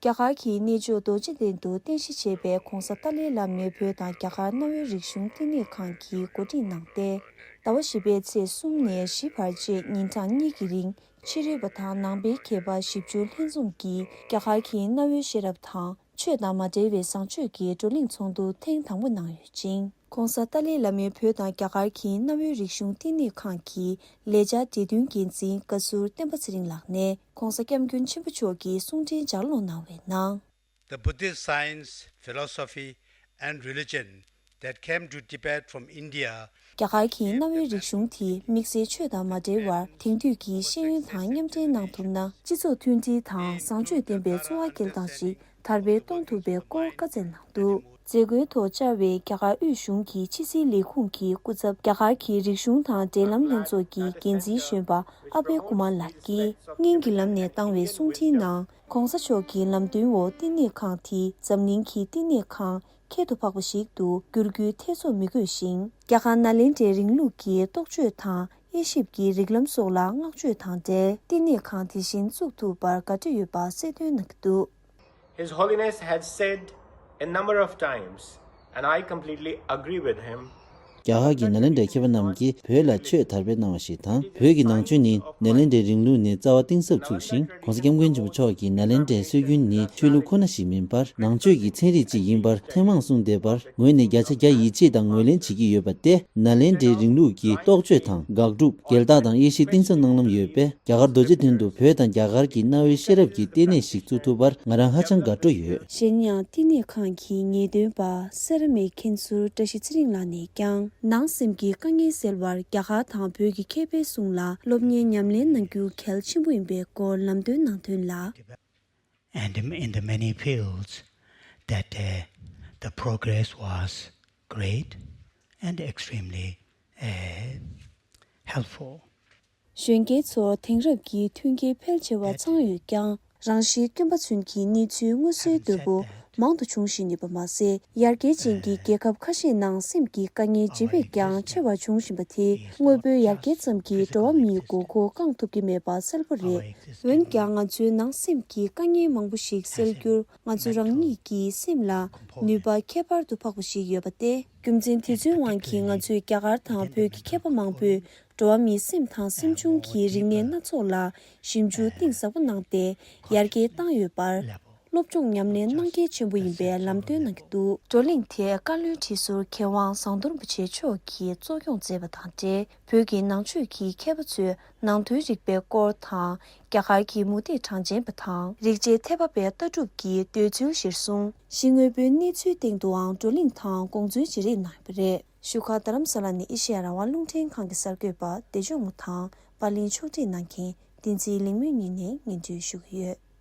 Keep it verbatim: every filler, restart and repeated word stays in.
རྒྱ་གར་གྱི་གནས་མཆོག་རྡོ་རྗེ་གདན་དུ་རྟེན་གཞི་བྱས་པའི་ྋགོང་ས་ཏཱ་ལའི་བླ་མའི་བོད་དང་རྒྱ་གར་གནའ་བོའི་རིག་གཞུང་བསྟི་གནས་ཁང་གིས་གོ་སྒྲིག་གནང་སྟེ། ཟླ་བ་བཞི་པའི་ཚེས་གསུམ་ནས་བཞི་བར་བཅས་ཉིན་གྲངས་གཉིས་ཀྱི་རིང་། ཕྱི་རོལ་པ་དང་ནང་པའི་མཁས་པ་བཞི་བཅུ་ལྷན་འཛོམས་ཀྱིས་རྒྱ་གར་གྱི་གནའ་བོའི་ཤེས་རབ་དང་ཆོས་དང་མ་འབྲེལ་བའི་བཟང་སྤྱོད་ཀྱི་བགྲོ་གླེང་ཚོགས་འདུ་ཐེངས་དང་པོ་གནང་ཡོད་ཅིང་། ྋགོང་ས་ཏཱ་ལའི་བླ་མའི་བོད་དང་རྒྱ་གར་གྱི་གནའ་བོའི་རིག་གཞུང་བསྟི་གནས་ཁང་གི་ལས་འཆར་འབྲེལ་མཐུན་འགན་འཛིན་བཀའ་ཟུར་བསྟན་པ་ཚེ་རིང་ལགས་ནས་ྋགོང་ས་ྋསྐྱབས་མགོན་ཆེན་པོ་མཆོག་གི་གསུང་འཕྲིན་ལྗགས་ཀློག་གནང་བའི་ནང་། The Buddhist science, philosophy, and religion that came to Tibet from India རྒྱ་གར་གྱི་གནའ་བོའི་རིག་གཞུང་དེ་དམིགས་བསལ་ཆོས་དང་མ་འབྲེལ་བར་དེང་དུས་ཀྱི་ཤེས་ཡོན་དང་མཉམ་འབྲེལ་གནང་ཐུབ་ན། སྤྱི་ཚོགས་མཐུན་སྒྲིལ་དང་བཟང་སྤྱོད་ལྡན་པའི་འཚོ་བ་སྐྱེལ་སྟངས་ཤིག་དར་སྤེལ་གཏོང་ཐུབ་པའི་སྐོར་བཀའ་སྩལ་གནང་འདུག་མཛད་སྒོའི་ཐོག་བཅར་བའི་རྒྱ་གར་དབུས་གཞུང་གི་ཕྱི་སྲིད་ལས་ཁུངས་ཀྱི་སྐུ་ཚབ་རྒྱ་གར་གྱི་རིག་གཞུང་དང་འབྲེལ་ལམ་ལྷན་ཚོགས་ཀྱི་འགན་འཛིན་གཞོན་པ་ཨ་བྷེ་ཀུ་མཱར་ལགས་ཀྱིས་སྙན་གྱི་ལམ་ནས་བཏང་བའི་གསུང་འཕྲིན་ནང་། ྋགོང་ས་མཆོག་གི་ལམ་སྟོན་འོག་བསྟི་གནས་ཁང་དེ་འཛམ་གླིང་གི་བསྟི་གནས་ཁང་ཁྱད་དུ་འཕགས་པ་ཞིག་ཏུ་འགྱུར་རྒྱུའི་ཐེ་ཚོམ་མི་དགོས་ཤིང་། རྒྱ་གར་ནཱ་ལེནྡྲའི་རིང་ལུགས་ཀྱི་རྟོགས་བརྗོད་དང་དབྱེ་ཞིབ་ཀྱི་རིགས་ལམ་སོགས་ལ་བསྔགས་བརྗོད་དང་འབྲེལ་བསྟི་གནས་ཁང་དེ་བཞིན་བཙུགས་ཐུབ་པར་དགའ་སྤྲོ་ཡོད་པ་གསལ་སྟོན་གནང་གི་འདུག His Holiness had said a number of times, and I completely agree with him. རྒྱ་གར་གྱི་ནཱ་ལེནྡྲའི་མཁས་པ་རྣམས་ཀྱིས་བོད་ལ་ཆོས་དར་སྤེལ་གནང་བ་ཞིག་དང་། བོད་ཀྱི་ནང་ཆོས་ནི་ནཱ་ལེནྡྲའི་རིང་ལུགས་ནས་རྩ་བ་གཏིང་ཟབ་ཚུགས་ཤིང་། ྋགོང་ས་ྋསྐྱབས་མགོན་ཆེན་པོ་མཆོག་གིས་ནཱ་ལེནྡྲའི་སྲོལ་རྒྱུན་ནི་ཆོས་ལུགས་ཁོ་ན་ཞིག་མིན་པར། ནང་ཆོས་ཀྱི་ཚན་རིག་ཅིག་ཡིན་པར་ཐེངས་མང་གསུངས་བསྡད་པར། ངོས་ནས་བརྒྱ་ཆ་བརྒྱ་ཡིད་ཆེས་དང་ངོས་ལེན་བྱེད་ཀྱི་ཡོད་པ་སྟེ། ནཱ་ལེནྡྲའི་རིང་ལུགས་ཀྱི་རྟོགས་བརྗོད་དང་དགག་སྒྲུབ། འགལ་རྟགས་དང་དབྱེ་ཞིབ་གཏིང་ཟབ་གནང་ལམ་ཡོད་པས། རྒྱ་གར་རྡོ་རྗེ་གདན་དུ་བོད་དང་རྒྱ་གར་གྱི་གནའ་བོའི་ཤེས་རབ་ཀྱི་ལྟེ་གནས་ཤིག་བཙུགས་ཐུབ་པར་ང་རང་ཧ་ཅང་དགའ་སྤྲོ་ཡོད། གཞན་ཡང་བསྟི་གནས་ཁང་གི་ངེས་སྟོན་པ་སེ་ར་མིག་མཁན་ཟུར་བཀྲ་ཤིས་ཚེ་རིང་ལགས་ནས་ཀྱང་། ནང་སེམས་ཀྱི་དཀའ་ངལ་སེལ་བར་རྒྱ་གར་དང་བོད་ཀྱི་མཁས་པའི་གསུང་ལ་སློབ་གཉེར་ཉམས་ལེན་གནང་རྒྱུ་གལ་ཆེན་པོ་ཡིན་པའི་སྐོར་ལམ་སྟོན་གནང་དོན་ལ། And in, in the many fields that, uh, the progress was great and extremely, uh, helpful. གཞོན་སྐྱེས་ཚོར་དེང་རབས་ཀྱི་མཐུན་རྐྱེན་ཕལ་ཆེ་བ་ཚང་ཡོད་ཀྱང་། རང་བཞིན་སྐྱོན་པ་ཚུན་གྱི་གནས་ཚུལ་མངོན་གསལ་དོད་པོ་མང་དུ་འབྱུང་བཞིན་ཡོད་པ་མ་ཟད། ཡར་རྒྱས་ཅན་གྱི་རྒྱལ་ཁབ་ཁ་ཤས་ནང་སེམས་ཀྱི་དཀའ་ངལ་ཇེ་བེད་ཀྱང་ཆེ་བ་འབྱུང་བཞིན་པ་དེས། དངོས་པོའི་ཡར་རྒྱས་ཙམ་གྱིས་འགྲོ་བ་མིའི་དགོས་མཁོ་བསྐང་ཐུབ་ཀྱི་མེད་པ་གསལ་པོ་རེད། འོན་ཀྱང་། ང་ཚོའི་ནང་སེམས་ཀྱི་དཀའ་ངལ་མང་པོ་ཞིག་སེལ་རྒྱུར། ང་ཚོ་རང་ཉིད་ཀྱི་སེམས་ལ་ནུས་པ་ཁྱད་པར་དུ་འཕགས་པ་ཞིག་ཡོད་པ་སྟེ། རྒྱུ་མཚན་དེ་ཚོའི་དབང་གིས་ང་ཚོས་རྒྱ་གར་དང་བོད་ཀྱི་མཁས་པ་མང་པོས། འགྲོ་བ་མིའི་སེམས་དང་སེམས་བྱུང་གི་རིག་གནས་སྣ་ཚོགས་ལ་ཞིབ་འཇུག་གཏིང་ཟབ་པོ་གནང་སྟེ། ཡར་རྒྱས་བཏང་ཡོད་པར། སློབ་སྦྱོང་ཉམས་ལེན་གནང་གལ་ཆེན་པོ་ཡིན་པའི་ལམ་སྟོན་གནང་གི་འདུག་བགྲོ་གླེང་དེ་བཀའ་བློན་ཁྲི་ཟུར་མཁས་དབང་ཟམ་གདོང་རིན་པོ་ཆེ་མཆོག་གིས་གཙོ་སྐྱོང་མཛད་པ་དང་འབྲེལ། བོད་ཀྱི་ནང་ཆོས་ཀྱི་མཁས་པ་ཚོས་ནང་དོན་རིག་པའི་སྐོར་དང་། རྒྱ་གར་གྱི་མུ་སྟེགས་གྲངས་ཅན་པ་དང་། རིག་བྱེད་ཐེག་པ་པའི་ལྟ་གྲུབ་ཀྱི་འདོད་ཚུལ་གཞིར་བཟུང་། གཞི་དངོས་པོའི་གནས་ཚུལ་སྟེང་དུའང་བགྲོ་གླེང་དང་དགོངས་ཚུལ་བརྗེ་རེས་གནང་ཡོད་པ་རེད། བཞུགས་སྒར་རྡ་རམ་ས་ལ་ནས་ཨེ་ཤེ་ཡ་རང་དབང་རླུང་འཕྲིན་ཁང་གི་གསར་འགོད་པ་བདེ་སྐྱོང་མུ་དང་པར་ལེན་ཕྱོགས་སྒྲིག་གནང་མཁན་བསྟན་འཛིན་ལེགས་སྨོན་གཉིས་ནས་སྙན་སྒྲོན་ཞུ་གི་ཡོད།